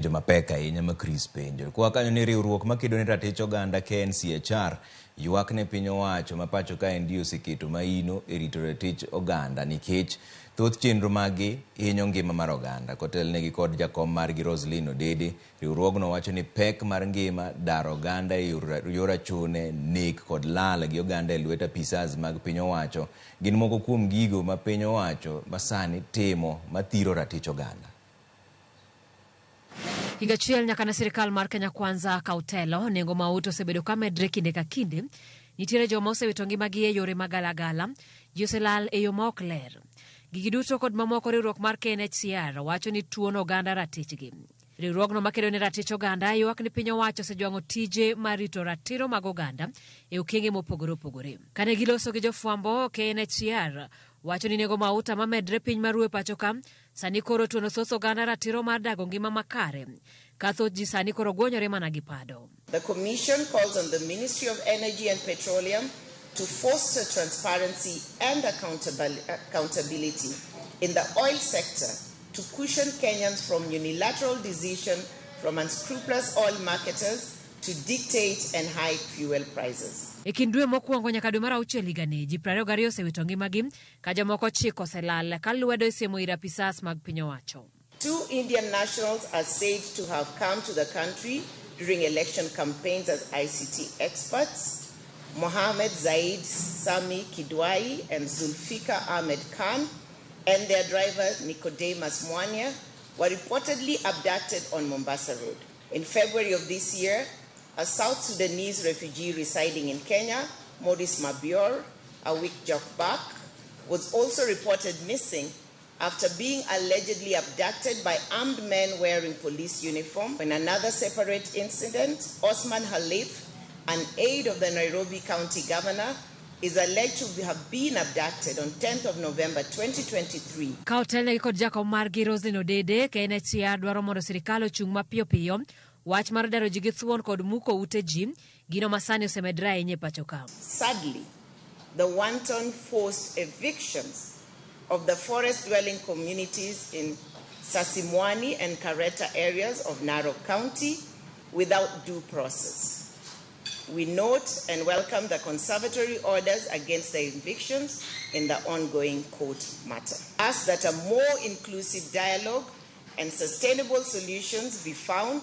Penjo mapek ahinya ma Chris penjo. Kwa kanyo ni riwruok makedo ne ratich oganda KNCHR ywak ne piny owacho ma pacho kaendi oseketo maino e rito ratich oganda nikech thoth chenro maggi hinyo ngima mar oganda. Kotelnegi kod jakom margi Roselyn Odede, riwruogno wacho ni pek mar ngima, daro oganda e yor achune, nek kod lal gi oganda e lwet apisas mag piny owacho gin moko kuom gigo ma piny owacho masani timo mathiro ratich oganda. Higa achiel nyaka ne sirkal mar Kenya Kwanza kaw telo, nengo mauta osebedo ka medre kinde ka kinde. Nitiere joma osewito ngimagi e yore magalagala, ji oselal e yo ma ok ler. Gigi duto kod mamoko riwruok mar KNHCR wacho ni tuono oganda ratichgi. Riwruogno makedo ne ratich oganda ywak ni piny owacho osejwang'o tije mar rito ratiro mag oganda e okenge mopogore opogore. Kane giloso gi jofwambo, KNHCR wacho ni nengo mauta mamedre piny maru e pacho ka Sani koro tuono thoth oganda ratiro mar dago ngima makare, ka thoth ji sani koro gwonyore mana gi pado. The Commission calls on the Ministry of Energy and Petroleum to foster transparency and accountability in the oil sector to cushion Kenyans from unilateral decision from unscrupulous oil marketers to dictate and hike fuel prices. E kind dwe mokwongo nyaka dwe mar auchiel higani, ji 22 osewito ngimagi ka jomoko ochiko oselal ka lwedo isiemo ir apisas mag piny owacho. Two Indian nationals are said to have come to the country during election campaigns as ICT experts. Mohammed Zaid Sami Kidwai and Zulfikar Ahmed Khan and their driver Nicodemus Mwania were reportedly abducted on Mombasa Road. In February of this year, a South Sudanese refugee residing in Kenya, Maurice Mabior, a week back, was also reported missing after being allegedly abducted by armed men wearing police uniform. In another separate incident, Osman Halif, an aide of the Nairobi County Governor, is alleged to have been abducted on 10th of November 2023. Ka otelnegi kod jakom margi Roselyn Odede, KNHCR dwaro mondo sirkal ochung' mapiyo piyo wach mar daro ji gi thuon kod muko ute ji, gino masani osemedre ahinya e pacho ka. Sadly, the wanton forced evictions of the forest-dwelling communities in Sasimwani and Kareta areas of Narok County without due process. We note and welcome the conservatory orders against the evictions in the ongoing court matter. Ask that a more inclusive dialogue and sustainable solutions be found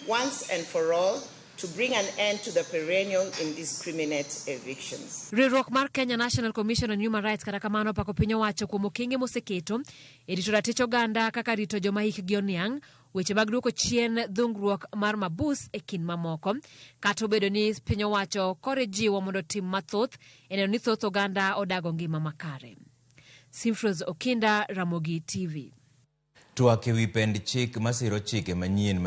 once and for all to bring an end to the perennial indiscriminate evictions. Riwruok mar Kenya National Commission on Human Rights kata kamano opako piny owacho kuom okenge moseketo e rito ratich oganda kaka rito joma hikgi oniang', weche mag duoko chien dhungruok mar mabus e kind mamoko. Kata obedo ni piny owacho kore jiwo mondo otim mathoth e neno ni thoth oganda odago ngima makare. Simfros Okinda, Ramogi TV. Twak ewi pend chik masiro chike manyien.